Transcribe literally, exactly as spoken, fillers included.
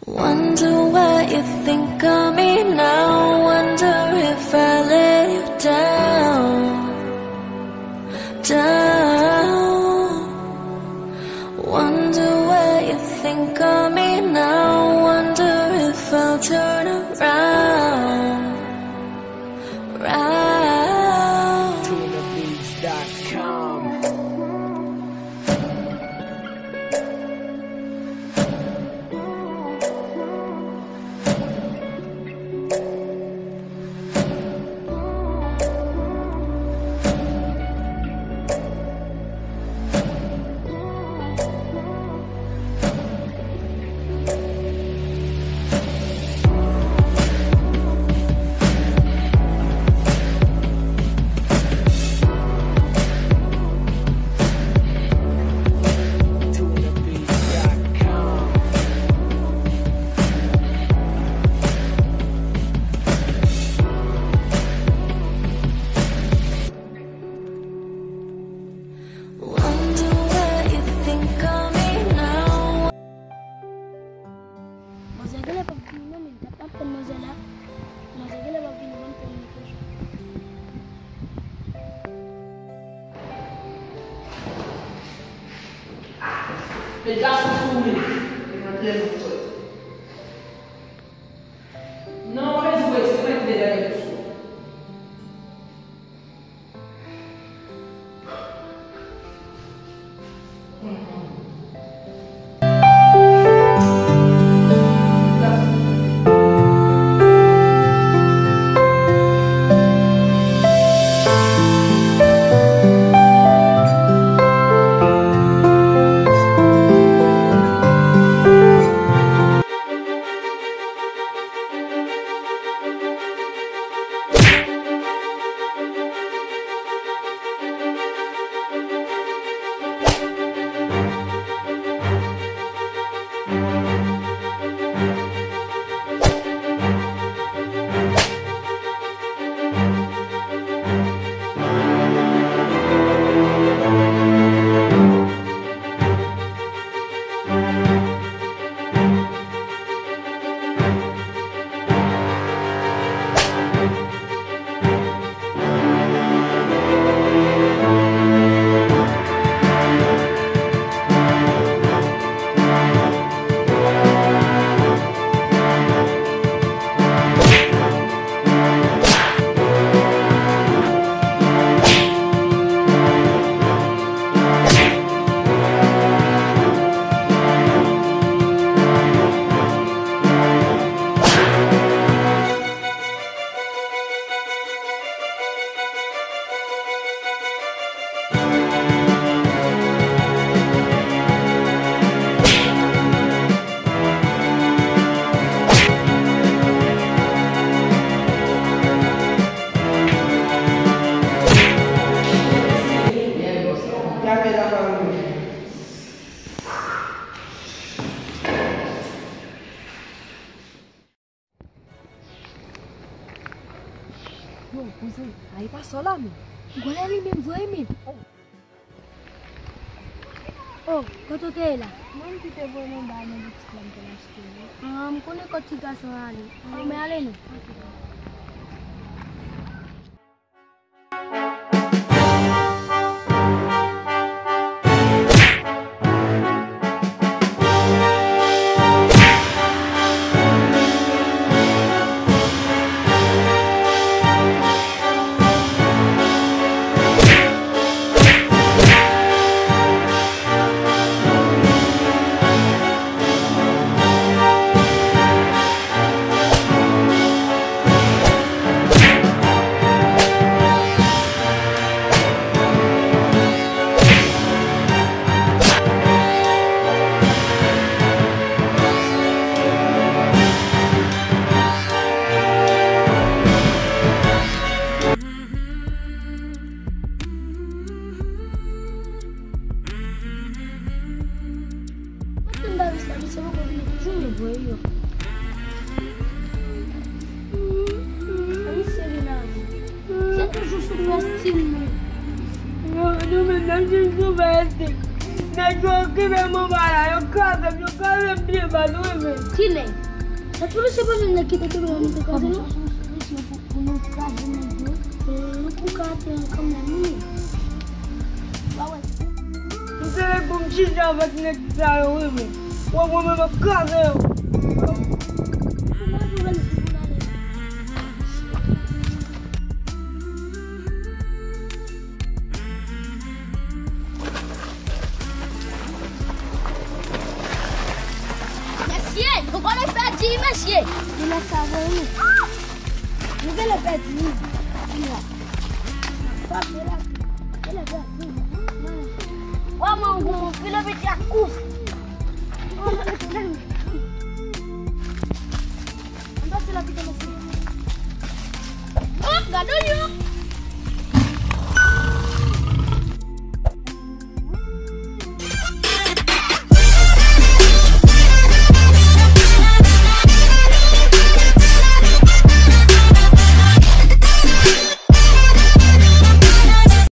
Wonder what you think of me now. Wonder if I let you down, down. Wonder what you think of me now. Wonder if I'll turn around, round. Manzè genlè p ap vini non, men dat m ap tann manzè la. Manzè genlè p ap vini ban m pran mwen. Met gason sou ou. Li pran tèlman fòs. Non, w ap di w ekspre ki te dèyè tout sou. Yo, kouzen, a e pa sa w la menm. Gwalè li menm vre menm. Oh, kote w te ye la? Mwen m ki te voye l anba nan boutik la m t al achte yo. Ah, m konnen kote ti gason an ale. Ah, men ale non. Ann ba misye, misye poko vini toujou. Misye vin avè. Se toujou sou fè stil nou. Non, nou menm n ap jwenn sou fè stil. Nèg yo okipe m anba la, yo kraze m, yo kraze m byen bad, wi, men. Ki nèg? Sa tou se pa menm nèg ki te kenbe la, nou te kraze, non? Pou nou kraze nèg yo. Nou pou kraze kanmenm, wi. Ba wè. M te vle pou m chita avèk nèg sa yo, wi, men. Wè, mwen menm, m ap kraze yo. Mesye, nou genlè pèdi, mesye. Nou lè sa vre, wi. Nou genlè pèdi, wi. Frape la. Genlè pèdi. Wè, mwen, gon filo piti ak kou.